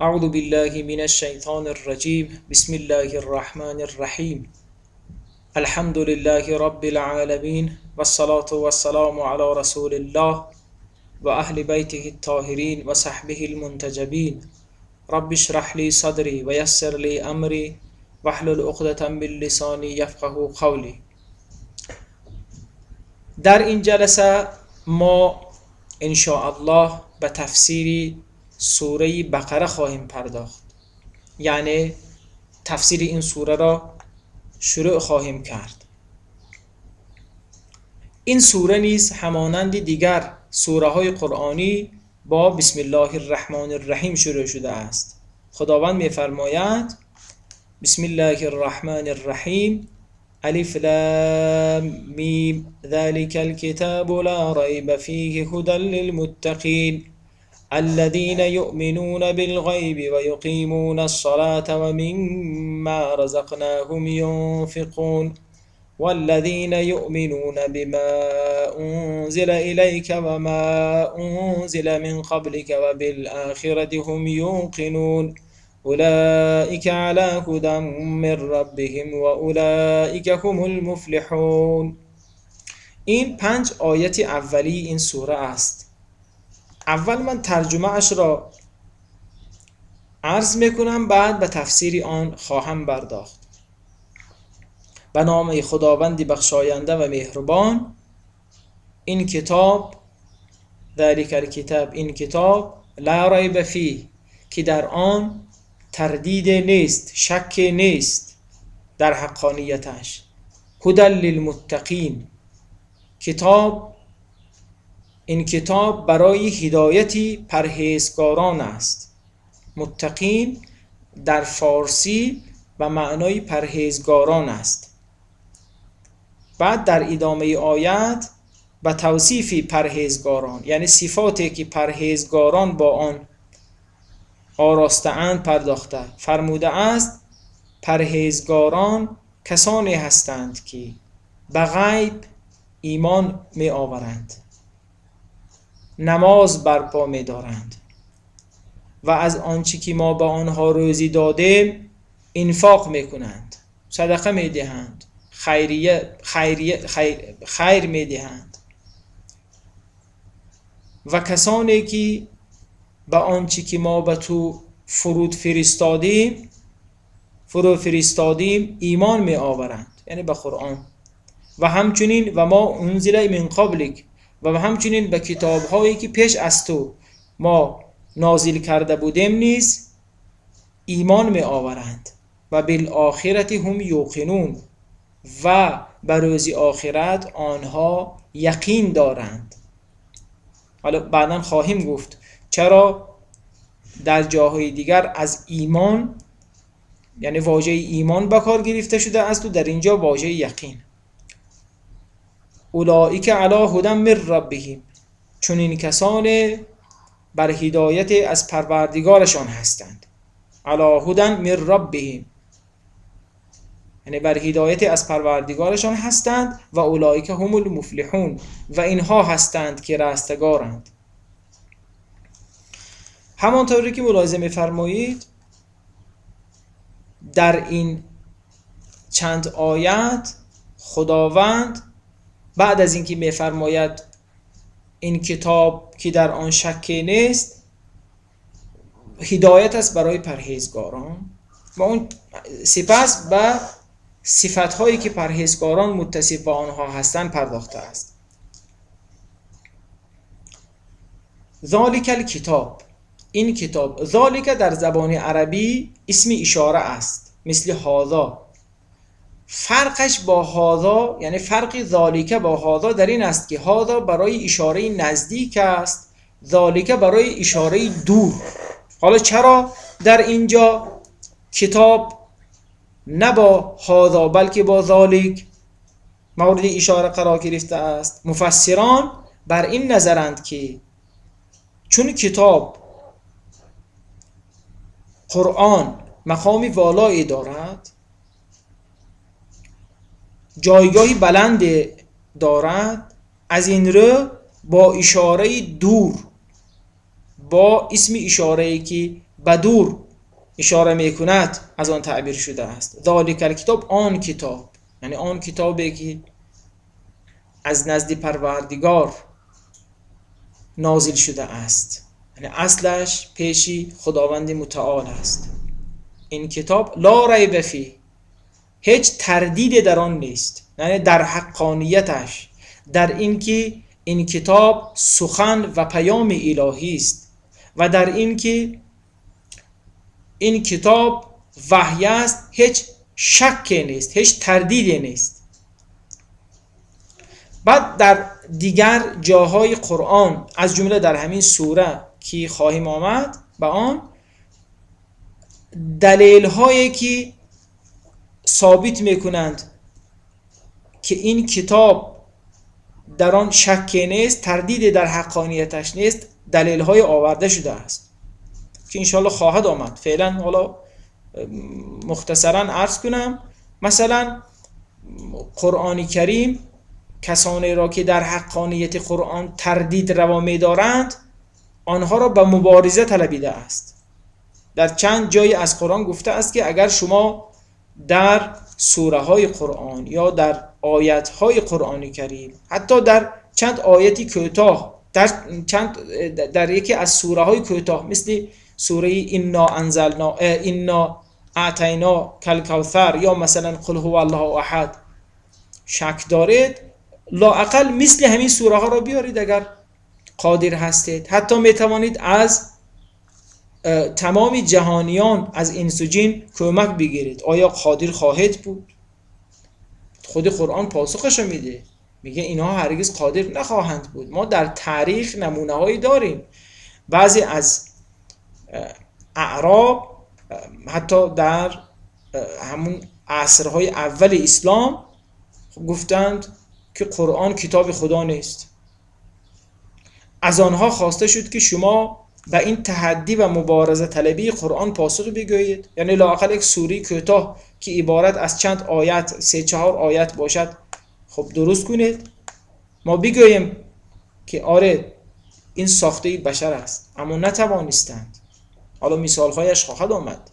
اعوذ بالله من الشیطان الرجیم. بسم الله الرحمن الرحیم. الحمد لله رب العالمین والصلاة والسلام علی رسول الله و اهل بیته الطاهرین و صحبه المنتجبین. رب اشرح لی صدری و یسر لی امری واحلل عقدة من لسانی یفقهوا قولی. در این جلسه ما ان شاء الله به تفسیر سوره بقره خواهیم پرداخت، یعنی تفسیر این سوره را شروع خواهیم کرد. این سوره نیز همانند دیگر سوره های قرآنی با بسم الله الرحمن الرحیم شروع شده است. خداوند می‌فرماید: بسم الله الرحمن الرحیم، الف لام میم، ذلك الكتاب لا ریب فیه هدى للمتقین الذين يؤمنون بالغیب ويقیمون الصلاة ومما رزقناهم ينفقون والذين يؤمنون بما أنزل إليك وما أنزل من قبلك وبالآخرة هم يوقنون أولئك على هدى من ربهم وأولئك هم المفلحون. این 5 آیت اولی این سوره است. اول من ترجمه اش را عرض میکنم، بعد به تفسیر آن خواهم پرداخت. به نام خداوند بخشاینده و مهربان. این کتاب، ذلک الکتاب، این کتاب، لا ریب فیه، که در آن تردید نیست، شک نیست در حقانیتش. هدی للمتقین، کتاب، این کتاب برای هدایت پرهیزگاران است. متقین در فارسی به معنای پرهیزگاران است. بعد در ادامه آیت به توصیف پرهیزگاران، یعنی صفاتی که پرهیزگاران با آن آراسته‌اند پرداخته. فرموده است پرهیزگاران کسانی هستند که به غیب ایمان می آورند، نماز برپا می دارند و از آنچه که ما به آنها روزی دادیم انفاق می کنند، صدقه می دهند، خیر می دهند. و کسانی که به آنچه که ما به تو فرو فرستادیم ایمان می آورند، یعنی به قرآن. و همچنین و ما انزل من قبلک، و همچنین به کتاب هایی که پیش از تو ما نازل کرده بودیم نیز ایمان می آورند. و بالآخرة هم یوقنون، و به روز آخرت آنها یقین دارند. حالا بعدا خواهیم گفت چرا در جاهای دیگر از ایمان، یعنی واژه ایمان به کار گرفته شده است و در اینجا واژه یقین. اولئک علی هدی من ربهم، چون این کسان بر هدایت از پروردگارشان هستند. علی هدی من ربهم، یعنی بر هدایت از پروردگارشان هستند. و اولئک هم المفلحون، و اینها هستند که رستگارند. همانطوری که ملاحظه می‌فرمایید در این چند آیت خداوند بعد از اینکه می‌فرماید این کتاب که در آن شک نیست هدایت است برای پرهیزگاران، و اون سپس به صفت‌هایی که پرهیزگاران متصف به آنها هستند پرداخته است. ذالک الکتاب، این کتاب، ذالک در زبان عربی اسم اشاره است، مثل هذا. فرقش با هذا، یعنی فرق ذالک با هذا در این است که هذا برای اشاره نزدیک است، ذالک برای اشاره دور. حالا چرا در اینجا کتاب نه با هذا بلکه با ذالک مورد اشاره قرار گرفته است؟ مفسران بر این نظرند که چون کتاب قرآن مقام والایی دارد، جایگاهی بلند دارد، از این رو با اشاره دور، با اسم اشاره‌ای که به دور اشاره میکند از آن تعبیر شده است. ذالک الکتاب، آن کتاب، یعنی آن کتابی که از نزد پروردگار نازل شده است، یعنی اصلش پیشی خداوند متعال است. این کتاب لا ریب فیه، هیچ تردید در آن نیست، یعنی در حقانیتش، در اینکه این کتاب سخن و پیام الهی است و در اینکه این کتاب وحی است، هیچ شکی نیست، هیچ تردیدی نیست. بعد در دیگر جاهای قرآن، از جمله در همین سوره که خواهیم آمد به آن، دلیل هایی که ثابت میکنند که این کتاب در آن شکی نیست، تردید در حقانیتش نیست، دلیل های آورده شده است که انشاءالله خواهد آمد. فعلا حالا مختصرا عرض کنم، مثلا قرآن کریم کسانی را که در حقانیت قرآن تردید روا می‌دارند، آنها را به مبارزه طلبیده است. در چند جای از قرآن گفته است که اگر شما در سوره های قرآن یا در آیت های قرآن کریم، حتی در چند آیتی کوتاه، در یکی از سوره های کوتاه مثل سوره انا انزلنا، انا اعطینا کالکوثر، یا مثلا قل هو الله احد شک دارید، لااقل مثل همین سوره ها را بیارید اگر قادر هستید. حتی می توانید از تمام جهانیان، از انس و جن کمک بگیرید. آیا قادر خواهید بود؟ خود قرآن پاسخش رو میده، میگه اینها هرگز قادر نخواهند بود. ما در تاریخ نمونه هایی داریم، بعضی از اعراب حتی در همون عصرهای اول اسلام گفتند که قرآن کتاب خدا نیست. از آنها خواسته شد که شما به این تحدی و مبارزه طلبی قرآن پاسخ بگویید، یعنی لااقل یک سوره کوتاه که عبارت از چند آیت، 3-4 آیت باشد، خب درست کنید، ما بگوییم که آره این ساخته بشر است، اما نتوانستند. حالا مثالهایش خواهد آمد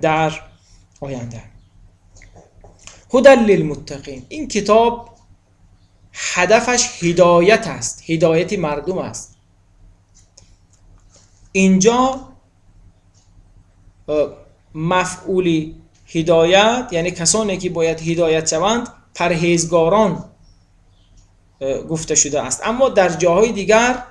در آینده. هدی للمتقین، این کتاب هدفش هدایت است، هدایت مردم است. اینجا مفعول هدایت، یعنی کسانی که باید هدایت شوند، پرهیزگاران گفته شده است. اما در جاهای دیگر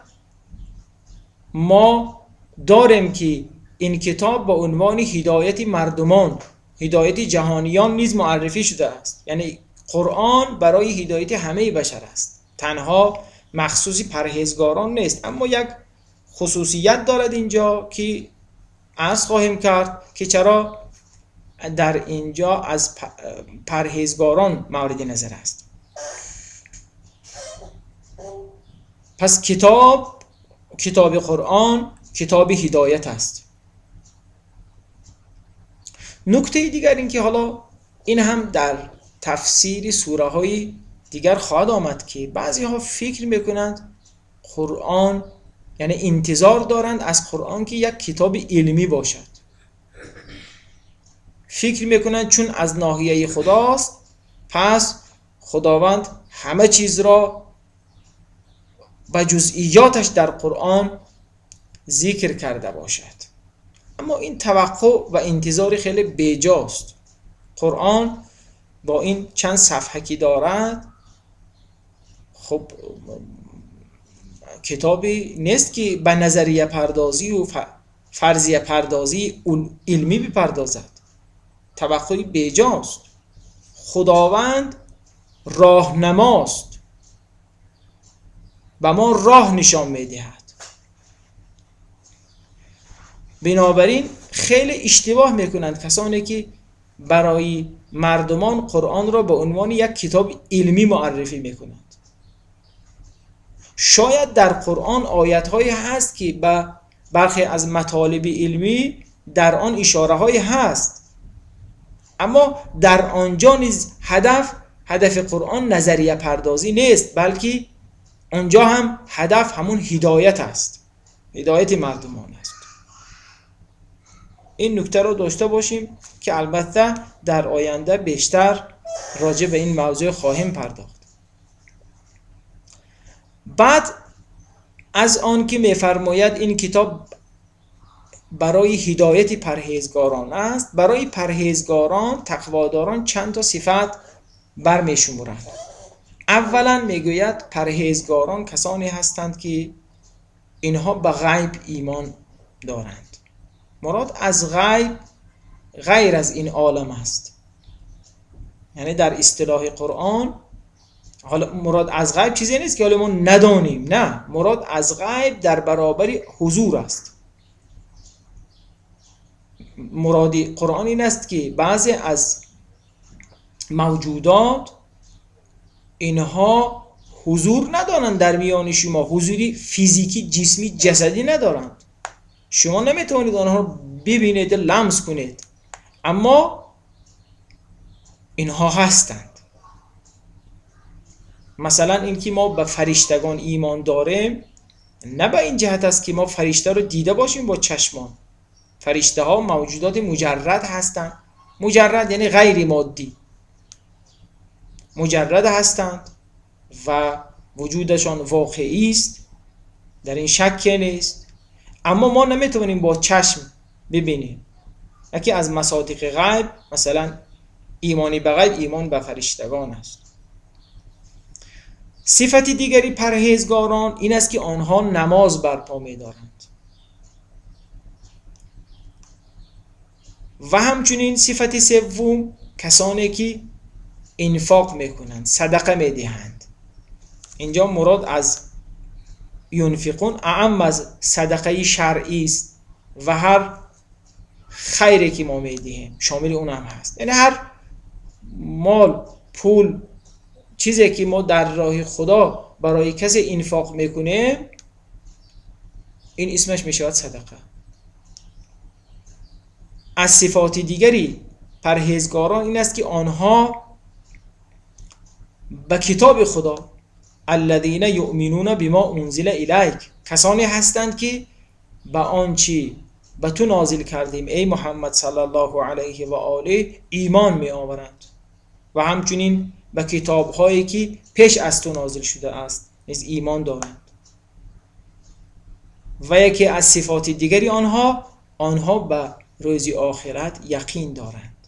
ما داریم که این کتاب با عنوان هدایت مردمان، هدایت جهانیان نیز معرفی شده است. یعنی قرآن برای هدایت همه بشر است، تنها مخصوص پرهیزگاران نیست. اما یک خصوصیت دارد اینجا که عرض خواهیم کرد که چرا در اینجا از پرهیزگاران مورد نظر است. پس کتاب قرآن کتاب هدایت است. نکته دیگر این که حالا این هم در تفسیر سوره های دیگر خواهد آمد که بعضی ها فکر میکنند قرآن، یعنی انتظار دارند از قرآن که یک کتاب علمی باشد. فکر میکنند چون از ناحیه خداست، پس خداوند همه چیز را و جزئیاتش در قرآن ذکر کرده باشد. اما این توقع و انتظار خیلی بیجاست. قرآن با این چند صفحه که دارد، خب کتابی نیست که به نظریه پردازی و فرضیه پردازی علمی بپردازد. توقعی بیجاست. خداوند راهنماست، به ما راه نشان میدهد. بنابراین خیلی اشتباه میکنند کسانی که برای مردمان قرآن را به عنوان یک کتاب علمی معرفی میکنند. شاید در قرآن آیت‌هایی هست که به برخی از مطالب علمی در آن اشاره‌هایی هست، اما در آنجا نیز هدف قرآن نظریه پردازی نیست، بلکه آنجا هم هدف همون هدایت است، هدایت مردمان است. این نکته رو داشته باشیم که البته در آینده بیشتر راجع به این موضوع خواهیم پرداخت. بعد از آن که می‌فرماید این کتاب برای هدایت پرهیزگاران است، برای پرهیزگاران، تقواداران چند تا صفت برمی‌شمارد. اولا میگوید پرهیزگاران کسانی هستند که اینها به غیب ایمان دارند. مراد از غیب غیر از این عالم است، یعنی در اصطلاح قرآن حالا مراد از غیب چیزی نیست که حالا ما ندانیم، نه، مراد از غیب در برابر حضور است. مراد قرآن این است که بعضی از موجودات اینها حضور ندارند در میان شما، حضوری فیزیکی، جسمی، جسدی ندارند، شما نمیتوانید آنها رو ببینید، لمس کنید، اما اینها هستند. مثلا اینکه ما به فرشتگان ایمان داریم نه به این جهت است که ما فرشته رو دیده باشیم با چشمان. فرشته ها موجودات مجرد هستند، مجرد یعنی غیر مادی، مجرد هستند و وجودشان واقعی است، در این شک نیست، اما ما نمیتونیم با چشم ببینیم. یکی از مصادیق غیب مثلا ایمانی به غیب، ایمان به فرشتگان است. صفت دیگری پرهیزگاران این است که آنها نماز برپا می‌دارند. و همچنین صفت سوم کسانی که انفاق میکنند، صدقه میدهند. اینجا مراد از ینفقون اعم از صدقه شرعی است و هر خیری که ما میدهیم شامل اون هم هست، یعنی هر مال، پول، چیزی که ما در راه خدا برای کسی انفاق میکنیم این اسمش میشود صدقه. از صفات دیگری پرهیزگاران این است که آنها به کتاب خدا، الذین یؤمنون بما انزل الیک، کسانی هستند که به آنچه به تو نازل کردیم ای محمد صلی الله علیه و آله ایمان می آورند و همچنین به کتاب هایی که پیش از تو نازل شده است نیز ایمان دارند. و یکی از صفات دیگری آنها به روز آخرت یقین دارند.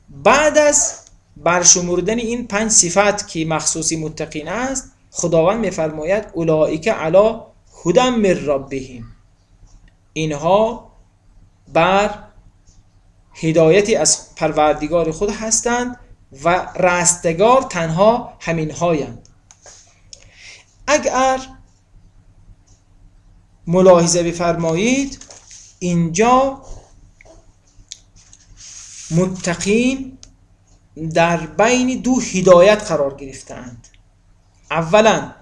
بعد از برشمردن این 5 صفت که مخصوص متقین است، خداوند می‌فرماید اولئک علی هدی من ربهم، اینها بر هدایتی از پروردگار خود هستند و رستگار تنها همین هایند. اگر ملاحظه بفرمایید اینجا متقین در بین دو هدایت قرار گرفتند. اولا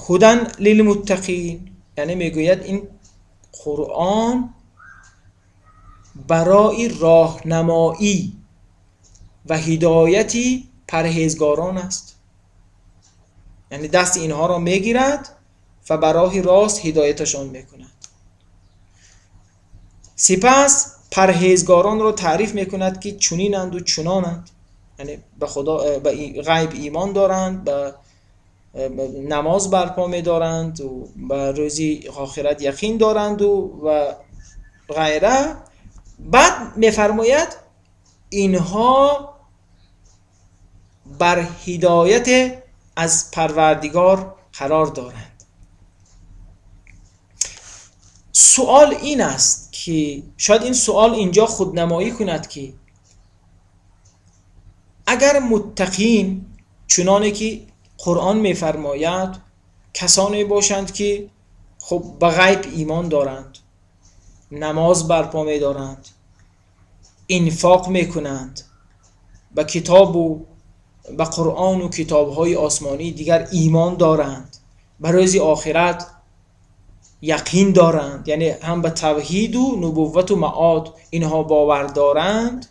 هدی للمتقین، یعنی میگوید این قرآن برای راهنمایی و هدایتی پرهیزگاران است، یعنی دست اینها را میگیرد و برای راست هدایتشان میکند. سپس پرهیزگاران را تعریف میکند که چنینند و چنانند، یعنی به خدا، به غیب ایمان دارند، به نماز برپا میدارند و به روزی آخرت یقین دارند و غیره. بعد میفرماید اینها بر هدایت از پروردگار قرار دارند. سوال این است که شاید این سوال اینجا خودنمایی کند که اگر متقین چنانه که قرآن میفرماید کسانی باشند که خب به غیب ایمان دارند، نماز برپا می‌دارند، انفاق میکنند، به کتاب و به قرآن و کتاب‌های آسمانی دیگر ایمان دارند، به روز آخرت یقین دارند، یعنی هم به توحید و نبوت و معاد اینها باور دارند،